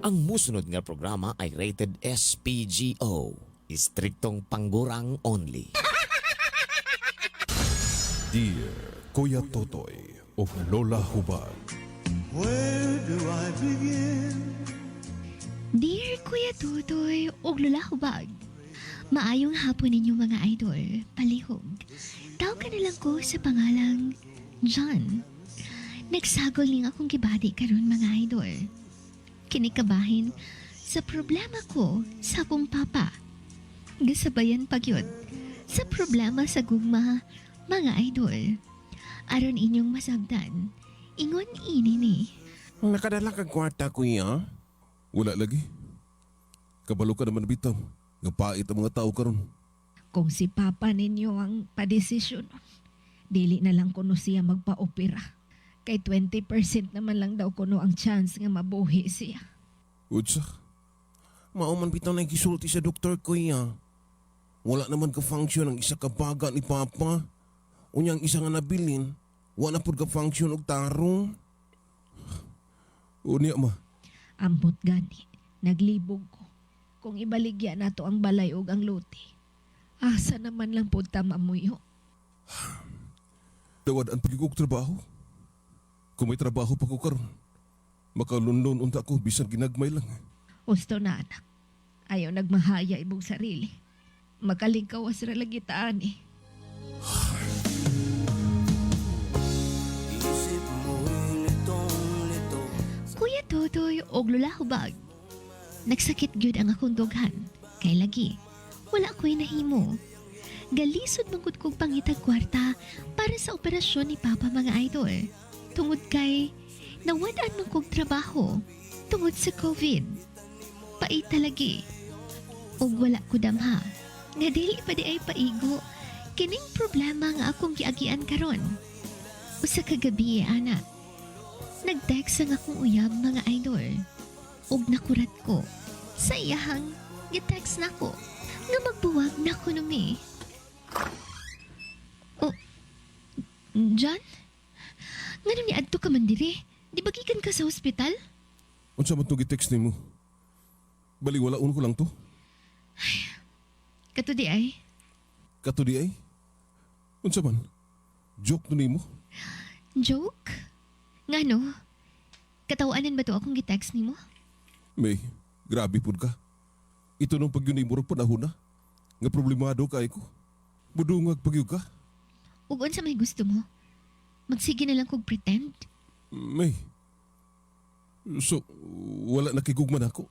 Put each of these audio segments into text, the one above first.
Ang musunod nga programa ay rated SPGO. Istriktong pangurang only. Dear Kuya Totoy of Lola Hubag. Where do I begin? Dear Kuya Totoy ug Lola Hubag. Maayong hapon ninyo, mga idol, palihog. Tawga na lang ko sa pangalang John. Nagsagol ning akong gibati karon, mga idol. Kini kabahin sa problema ko sa akong papa. Gisabayan pa gyud sa problema sa gugma, mga idol. Aron inyong masabtan, ingon ini ni. Nakadala kag kwarta, kuya? Wala lagi. Kabalo ka naman bitaw nga pait ang mga tao karon. Kung si Papa ninyo ang padesisyon, dili na lang kuno siya magpa-opera. Kay 20% naman lang daw kuno ang chance nga mabuhi siya. Unsa? Mao man bitaw na gisulti sa doktor, kuya. Wala naman ka-function ang isa ka baga ni Papa. Unya ang isa nga nabilin, wala pud ka-function og tarong. Unya, ma? Ambot gani, naglibog ko. Kung ibaligya nato ang balay ug ang lote. Asa naman lang pud ta mamuyo? Nawad-an pa og trabaho. Kung may trabaho pa ko karon, makalunlon unta ko bisan ginagmay lang. Husto na, anak. Ayaw nagmahaya imong sarili. Makalingkawas ra lagi ta ani. Isip mo'y litong-lito. Kuya Totoy og Lola Hubag. Nagsakit gyud ang akong dughan. Kay lagi, wala ko'y nahimo. Galisod man gud kog pangitag kwarta para sa operasyon ni Papa, mga idol. Tungod kay nawad-an man kog trabaho tungod sa COVID. Pait lagi. Ug wala ko damha nga dili pa diay paigo kining problema nga akong giagian karon. Usa ka gabi, ana, nag-text ang akong uyab, mga idol. Ug nakurat ko sa iyahang gi-text nako nga magbuwag na kuno mi. Oh, John? Ngano niadto ka man diri? Di ba gikan ka sa ospital? Unsa man tong gi-text nimo? Baliwalaon ko lang to. Kato diay. Kato diay. Unsa man? Joke no nimo? Joke? Ngano? Katawanan ba to akong gi-text nimo? May, grabe pud ka. Ito nung pag yun nimo panahon na. Nga problemado kay ko. Budungag pag ka. Ug unsa may gusto mo? Magsige na lang kog pretend? May. So, wala na kay gugma nako?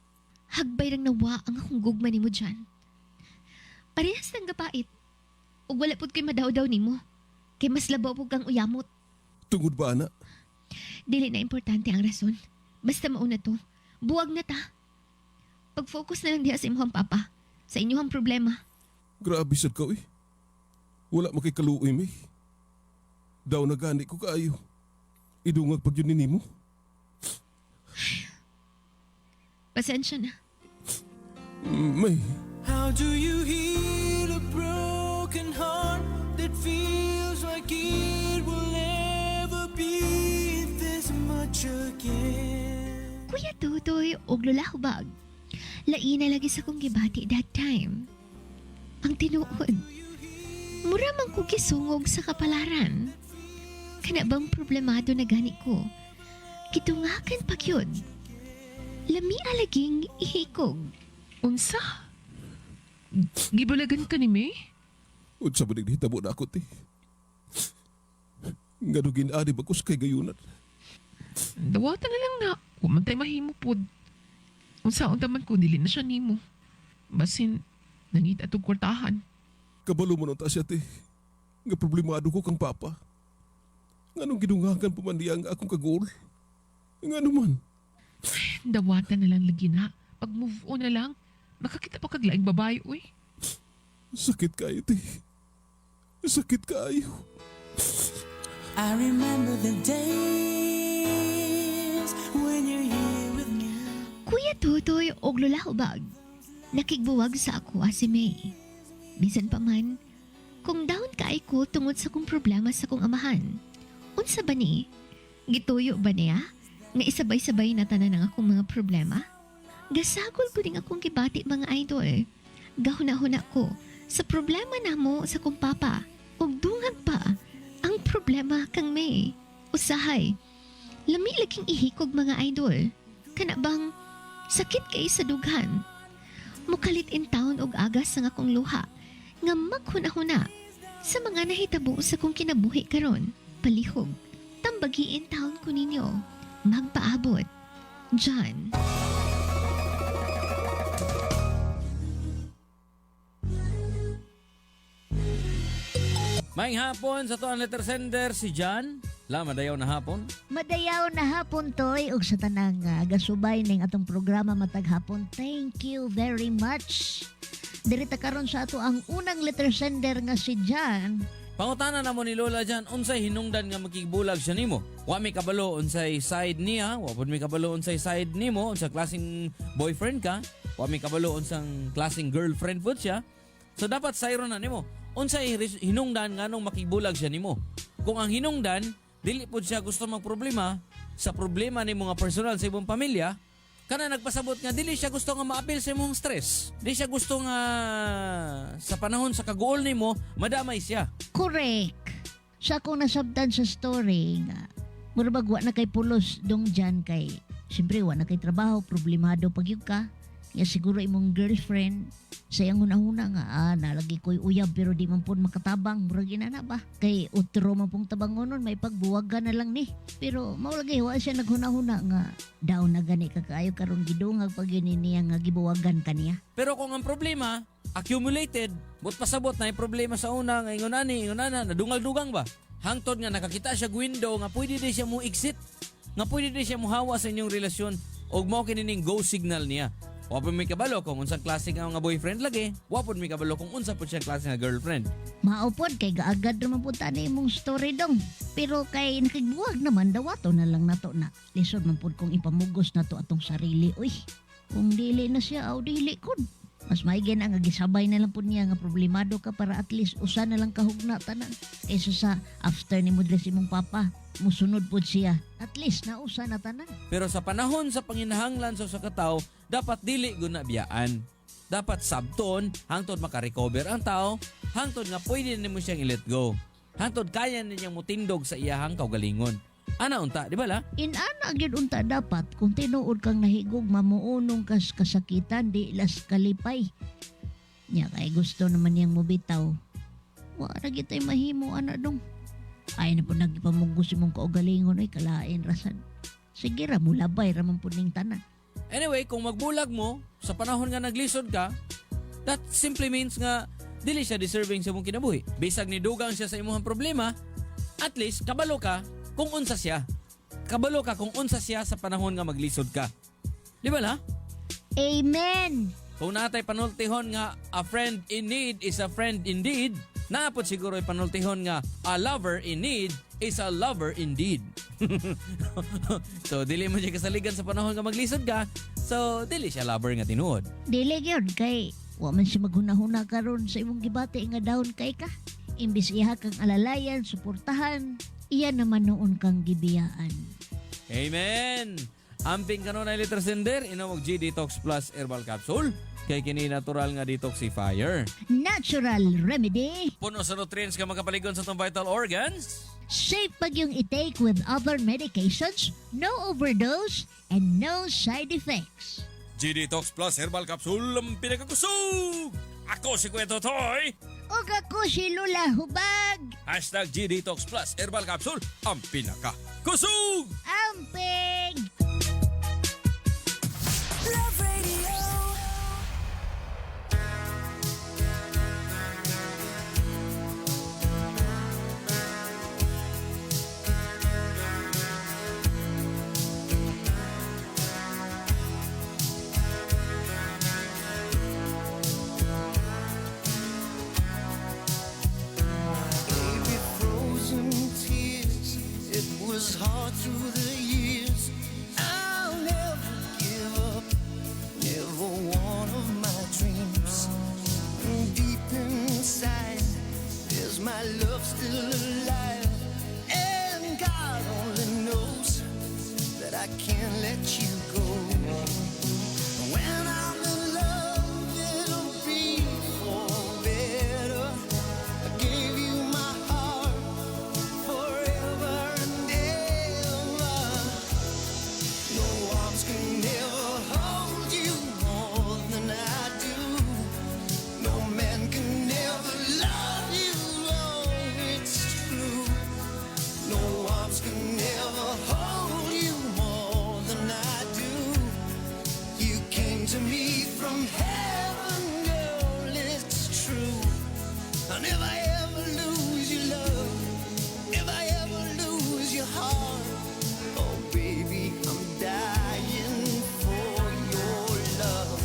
Hagbay rang nawa ang akong gugma nimo, John. Parehas nang gapait. Ug wala pud ko'y madaw-daw nimo. Kay mas labaw pud kang uyamot. Tungod ba ana? Dili na importante ang rason. Basta mauna to. Buwag na ta. Pag-focus na lang diha sa imong papa. Sa inyong problema. Grabe sad ka, eh. Wala man kay kaluoy, May. Daw na gani ko kaayo. Idungag pag yun nimo. Pasensya na. May, How do you heal a broken heart that feels like it will never be this much again? Kuya Totoy og Lola Hubag. Laina lagi sa kong gibati that time. Ang tinuod, mura man ko gisungog sa kapalaran. Kana bang problemado na gani ko? Gitungakan pa gyud. Lami alaging ihikog. Unsa? Gibulagan ka ni May? Unsa man nahitabo nako, te? Ngano gin-ani ba ko sa kahigayunan? Dawatan na lang na. Wa man tay mahimo pod. Unsa unta man kung dili na siya nimo. Basin, nangita tog kwartahan. Kabalo man unta siya, te, nga problemado ko kang papa. Nganong gidungagan pa man niya ang akong kaguol? Ngano man? Dawatan na lang lagi na. Pag move on na lang. Makakita pa kag laing babae, uy. Sakit kaayo, te. Sakit kaayo. I remember the days when you're here with me. Kuya Totoy og Lola Hubag. Nakigbuwag sa ako si May. Bisan pa man, kung down kay ko tungod sa kong problema sa kong amahan. Unsa ba ni? Gituyo ba niya nga isabay-sabay na tanan ang akong mga problema? Gasagol ko ning akong gibati, mga idol. Gahuna-huna ko sa problema namo sa kong papa. Ug dungag pa ang problema kang May. Usahay, lami laging ihikog, mga idol. Kana bang sakit kay sa dughan. Mukalit in town og agas ang akong luha nga maghuna-huna sa mga nahitabo sa kong kinabuhi karon. Palihog, tambagiin taon ko ninyo. Magpaabot. John. Maayong hapon sa atoang letter sender si John. La, madayaw na hapon. Madayaw na hapon, Toy, ug sa tanang gasubay ning atong programa matag hapon. Thank you very much. Diri ta karon sa ato ang unang letter sender nga si John. Pangutana namo ni Lola Jan, unsay hinungdan nga makigbulag siya nimo? Wa mi kabalo unsay side niya, wa pud mi kabalo unsay side nimo, unsa klaseng boyfriend ka, wa mi kabalo unsang klaseng girlfriend pud siya. So dapat sayro na nimo. Unsay hinungdan nganong makigbulag siya nimo? Kung ang hinungdan dili pud siya gusto magproblema sa problema nimo nga personal sa imong pamilya, kana nagpasabot nga dili siya gusto nga maapil sa imong stress. Dili siya gusto nga sa panahon sa kaguol nimo madamay siya. Correct. Sa akong nasabtan sa story nga mura bag wa na kay pulos dong John kay siyempre wa na kay trabaho, problemado pag yun ka. Ya siguro imong girlfriend sa iyang hunahuna nga nalagi ko'y uyab pero di man pud makatabang, murag inana ba kay utro man pong tabangonon may pagbuwagan na lang ni, pero mao lagi wa siya naghunahuna nga daw na gani ka kaayo karon gidungag pag yun niya nga gibuwagan kaniya. Pero kung ang problema accumulated, but pasabot na yung problema sa una nga ingon ani, ingon ana, nadungal-dugang ba? Hangtod nga nakakita siya og window nga pwede di siya mo exit, nga pwede di siya mohawa sa inyong relasyon og mao kini ning go signal niya. Wa pud mi kabalo kung unsang klase nga mga boyfriend lagi, wa pud mi kabalo kung unsa pud siya klase nga girlfriend. Mao pod kay gaagad naman pud ta na imong story dong. Pero kay nakigbuwag naman dawato na lang nato na. Lisod man pud kung ipamugos nato atong sarili uy. Kung dili na siya aw dili kun. Mas maigi na nga gisabay na lang pud niya nga problemado ka para at least usa na lang kahugna tanan. Kaysa sa after ni mo dress imong papa, musunod pud siya. At least nausa na tanan. Pero sa panahon sa panginahanglan sa usa ka tawo, dapat dili guna biyaan. Dapat sabton hangtod makarecover ang tao, hangtod nga pwede nimo siyang i-let go. Hangtod kaya ninyang mutindog sa iyahang kaugalingon. Ana unta, di ba la? Inana gyud unta dapat kung tinuod kang nahigog mamuunong kas kasakitan di las kalipay. Nya kay gusto naman niyang mubitaw. Wa ra gyud tay mahimo ana dong. Ay na po nagpamugos imong kaugalingon ay kalain rasad. Sige ra mulabay ra man pud ning tanan. Anyway, kung magbulag mo sa panahon nga naglisod ka, that simply means nga dili siya deserving sa imong kinabuhi. Bisag ni dugang siya sa imong problema, at least kabalo ka kung unsa siya. Kabalo ka kung unsa siya sa panahon nga maglisod ka. Di ba la? Amen. Kung natay panultihon nga a friend in need is a friend indeed, naapot siguro panultihon nga a lover in need is a lover indeed. So dili mo siya kasaligan sa panahon nga maglisod ka, so dili siya lover nga tinuod. Dili gyud kay wa man siya maghunahuna karon sa imong gibati nga down kay ka. Imbis iha kang alalayan, suportahan, iya naman noon kang gibiyaan. Amen! Amping kanunay, letter sender, inom og G Detox Plus Herbal Capsule kay kini natural nga detoxifier. Natural remedy. Puno sa nutrients nga makapaligon sa atong vital organs. Safe pag yung i-take with other medications, no overdose, and no side effects. G Detox Plus Herbal Capsule ang pinakakusog! Ako si Kuya Totoy! Ug ako si Lula Hubag. Hashtag G Detox Plus Herbal Capsule ang pinakakusog! Amping! Love Radio. Gave you frozen tears. It was hard through the years. to me from heaven, girl, it's true. And if I ever lose your love, if I ever lose your heart, oh baby, I'm dying for your love.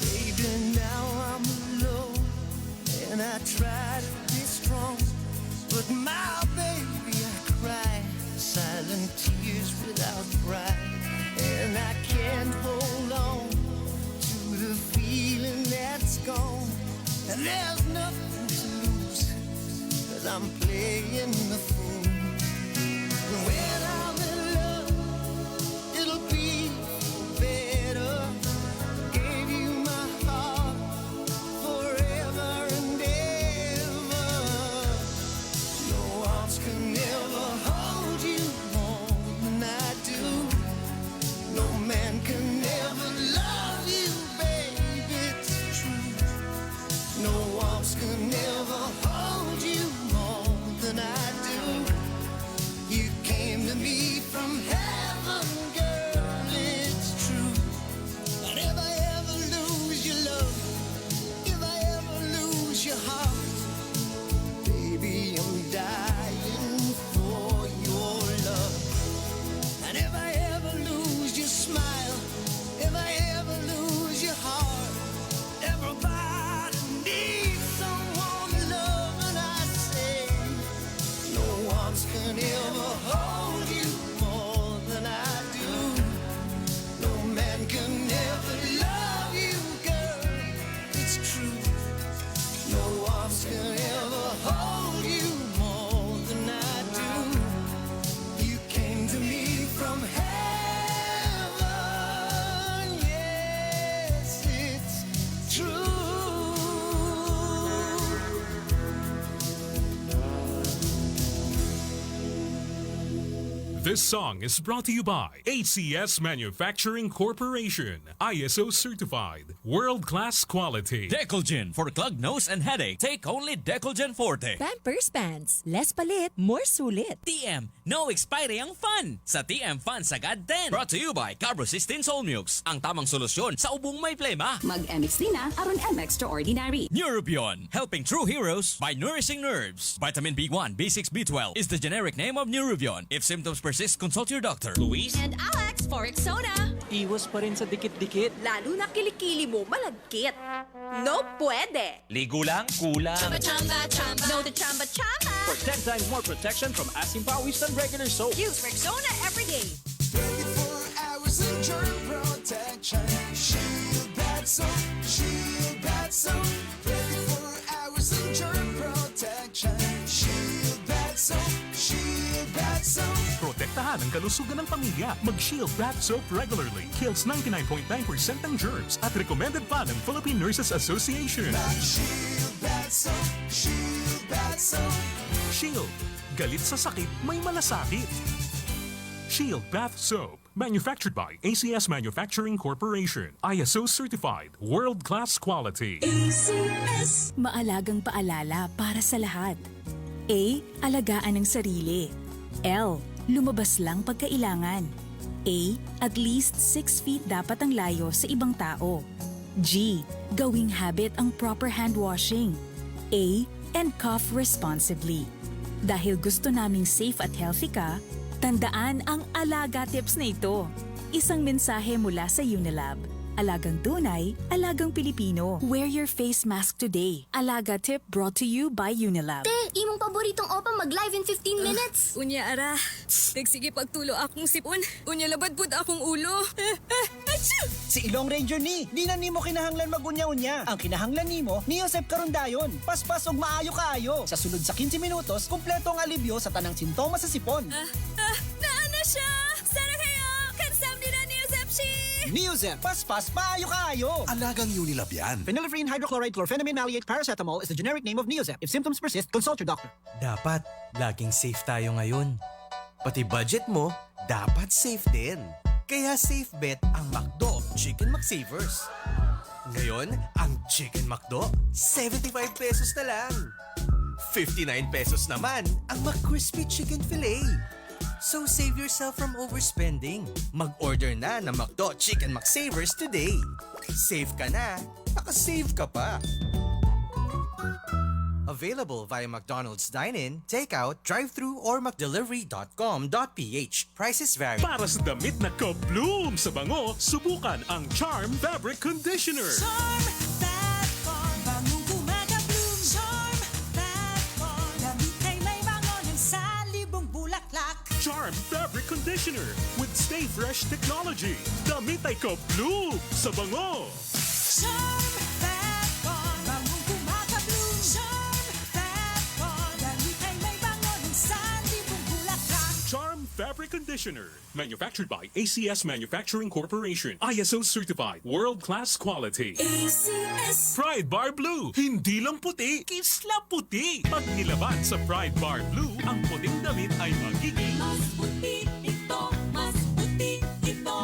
Baby, now I'm alone and I try to be strong. But my baby, I cry silent tears without pride. And I can't hold on to the feeling that's gone. And there's nothing to lose, 'cause I'm playing the fool. When I'm in love, it'll be better. Gave you my heart forever and ever. No arms can ever hold you more than I do. No man can ever love you, babe. It's true. No arms can ever hold you more than I do. You came to me from heaven, girl. It's true. And if I ever lose your love, if I ever lose your heart, baby, I'm dying for your love. And if I ever lose your smile, if I ever lose your heart, everybody needs someone to love, and I say, no arms can ever hold you more than I do. No man can ever love you, girl. It's true. No arms can ever hold you more than I do. You came to me from heaven. Yes, it's true. This song is brought to you by ACS Manufacturing Corporation, ISO certified, world class quality. Decolgen for clogged nose and headache. Take only Decolgen Forte. Pampers Pants. Less palit, more sulit. TM, no expiry ang fun! Sa TM Fun Sagad 10. Brought to you by Carbocysteine Solmux, ang tamang solusyon sa ubong may plema. Mag-MX din na, aron M Extraordinary. Neurobion, helping true heroes by nourishing nerves. Vitamin B1, B6, B12 is the generic name of Neurobion. If symptoms persist, consult your doctor. Luis? And Alex for Rexona. Iwas pa rin sa dikit-dikit. Lalo na kilikili mo malagkit. No pwede! Ligo lang, kulang. Chamba, chamba, chamba. No to chamba, chamba. For 10 times more protection from Asim Pawis than regular soap. Use Rexona every day. 24 hours of germ protection. Shield Bath Soap, Shield Bath Soap. 24 hours of germ protection. Shield Bath Soap, Shield Bath Soap. Protektahan ang kalusugan ng pamilya. Mag-Shield Bath Soap regularly. Kills 99.9% ng germs at recommended pa ng Philippine Nurses Association. Shield Bath Soap, Shield Bath Soap. Shield. Galit sa sakit, may malasakit. Shield Bath Soap. Manufactured by ACS Manufacturing Corporation. ISO certified. World-class quality. ACS. Maalagang paalala para sa lahat. A. Alagaan ang sarili. L. Lumabas lang pagkailangan. A. At least 6 feet dapat ang layo sa ibang tao. G. Gawing habit ang proper hand washing. A. And cough responsibly. Dahil gusto naming safe at healthy ka, tandaan ang alaga tips na ito. Isang mensahe mula sa Unilab. Alagang tunay, alagang Pilipino. Wear your face mask today. Alaga tip brought to you by Unilab. Te, imong paboritong opa mag-live in 15 minutes. Unya ara. Nagsige pagtulo akong sipon. Unya labad pud akong ulo. Achoo! Si Ilong Ranger ni, di na nimo kinahanglan magunya-unya. Ang kinahanglan nimo, Neozep karon dayon. Paspas og maayo kaayo. Sa sulod sa 15 minutos, kumpleto ang alibyo sa tanang sintomas sa sipon. Ah, naa na siya! Saranghaeyo! Kamsahamnida Neozep shi! Neozep, paspas maayo kaayo. Alagang Unilab yan. Phenylephrine hydrochloride chlorphenamine maleate paracetamol is the generic name of Neozep. If symptoms persist, consult your doctor. Dapat, laging safe tayo ngayon. Pati budget mo, Dapat safe din. Kaya safe bet ang McDo Chicken McSavers. Ngayon, ang Chicken McDo, ₱75 na lang. ₱59 naman ang McCrispy Chicken Fillet. So save yourself from overspending. Mag-order na ng McDo Chicken McSavers today. Save ka na, nakasave ka pa. Available via McDonald's Dine-In, Takeout, Drive-Thru, or mcdelivery.com.ph. Prices vary. Para sa damit na kabloom sa bango, subukan ang Charm Fabric Conditioner. Charm Fabcon, bangong gumagabloom. Charm Fabcon, damit ay may bango ng salibong bulaklak. Charm Fabric Conditioner with Stay Fresh Technology. Damit ay kabloom sa bango. Charm Fabcon, bangong gumagabloom. Charm Fabcon, damit ay may bango ng salibong bulaklak. Charm Fabric Conditioner. Manufactured by ACS Manufacturing Corporation. ISO certified. World-class quality. ACS. Pride Bar Blue. Hindi lang puti, kisla puti. Pag nilaban sa Pride Bar Blue, ang puting damit ay magiging Mas puti ito, mas puti ito,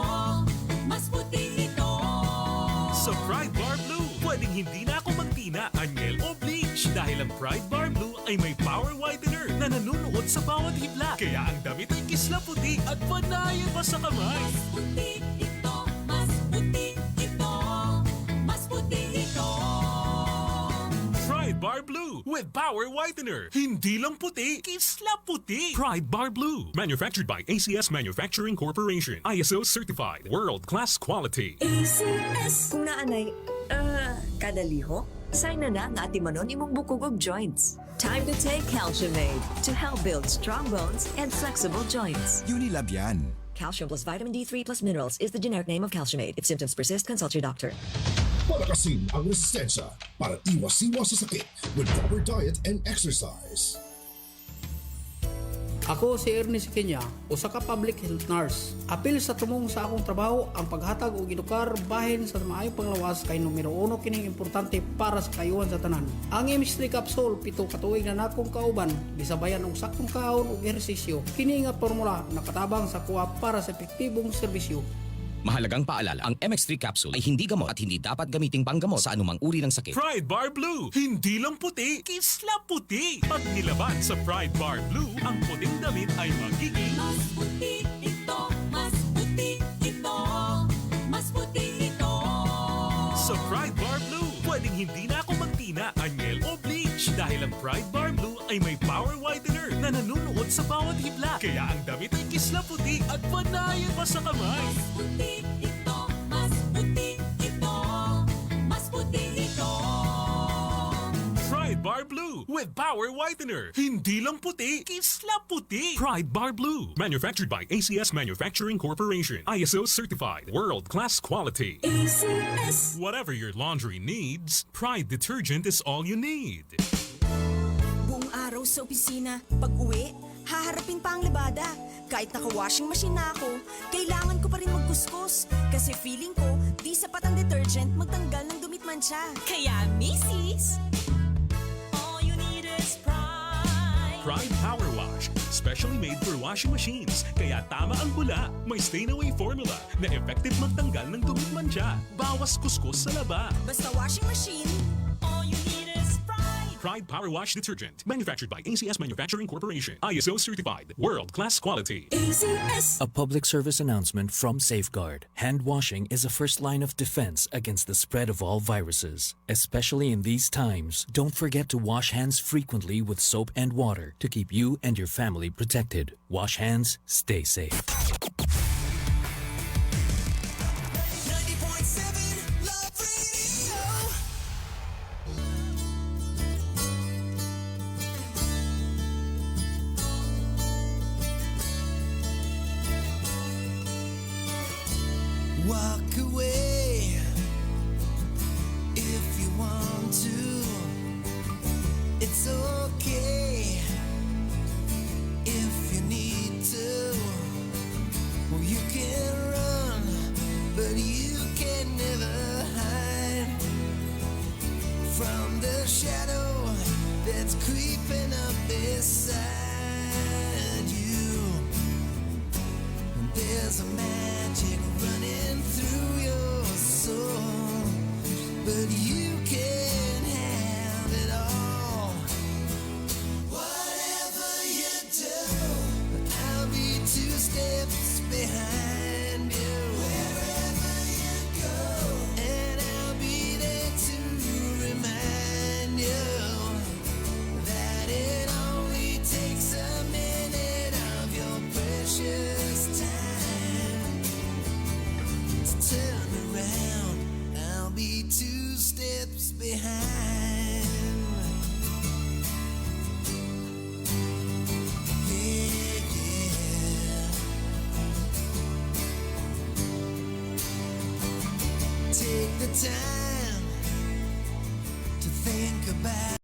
mas puti ito. Sa Pride Bar Blue, pwedeng hindi na ako magtina, anyel o bleach dahil ang Pride Bar Blue ay may power whitener na nanunuot sa bawat hibla. Kaya ang damit ay kisla puti at panayan pa sa kamay. Mas puti ito, mas puti ito, mas puti ito. Pride Bar Blue with Power Whitener. Hindi lang puti, kisla puti. Pride Bar Blue. Manufactured by ACS Manufacturing Corporation. ISO certified. World-class quality. ACS. Kung naanay, kada lihok, sign na na nga atimanon imong bukog og joints. Time to take Calciumade to help build strong bones and flexible joints. Unilab yan. Calcium plus vitamin D3 plus minerals is the generic name of Calciumade. If symptoms persist, consult your doctor. Palakasin ang resistensya para iwas-iwas sa sakit with proper diet and exercise. Ako si Ernest Kenya, usa ka public health nurse. Apil sa tumong sa akong trabaho ang paghatag og edukar bahin sa maayong panglawas kay numero uno kining importante para sa kayuhan sa tanan. Ang MX3 capsule 7 ka tuig na nakong kauban, gisabayan og saktong kaon ug ehersisyo. Kini nga formula nakatabang sa kuha para sa epektibong serbisyo. Mahalagang paalala, ang MX3 capsule ay hindi gamot at hindi dapat gamiting panggamot sa anumang uri ng sakit. Pride Bar Blue. Hindi lang puti, kisla puti. Pag nilaban sa Pride Bar Blue, ang puting damit ay magiging Mas puti ito, mas puti ito, mas puti ito. Sa Pride Bar Blue, pwedeng hindi na ako magtina, anyel o bleach dahil ang Pride Bar Blue ay may power whitener na nanunuot sa bawat hibla. Kaya ang damit ay kisla puti at panayan pa sa kamay. Mas puti ito, mas puti ito, mas puti ito. Pride Bar Blue with Power Whitener. Hindi lang puti, kisla puti. Pride Bar Blue. Manufactured by ACS Manufacturing Corporation. ISO certified. World-class quality. ACS. Whatever your laundry needs, Pride Detergent is all you need. Buong araw sa opisina, pag uwi, haharapin pa ang labada. Kahit naka-washing machine na ako, kailangan ko pa rin magkuskus. Kasi feeling ko, di sapat ang detergent magtanggal ng dumi't mantsa. Kaya, misis, all you need is Pride. Pride Power Wash. Specially made for washing machines. Kaya tama ang bula. May stain-away formula na effective magtanggal ng dumi't mantsa. Bawas kuskus sa laba. Basta washing machine, all you need is Pride. Pride Power Wash Detergent. Manufactured by ACS Manufacturing Corporation. ISO certified. World-class quality. ACS. A public service announcement from Safeguard. Hand washing is a first line of defense against the spread of all viruses. Especially in these times, don't forget to wash hands frequently with soap and water to keep you and your family protected. Wash hands, stay safe. 90.7 Love Radio. Walk away if you want to. It's okay if you need to. Well, you can run, but you can never hide from the shadow that's creeping up beside you. To turn around, I'll be two steps behind. Yeah. Take the time to think about.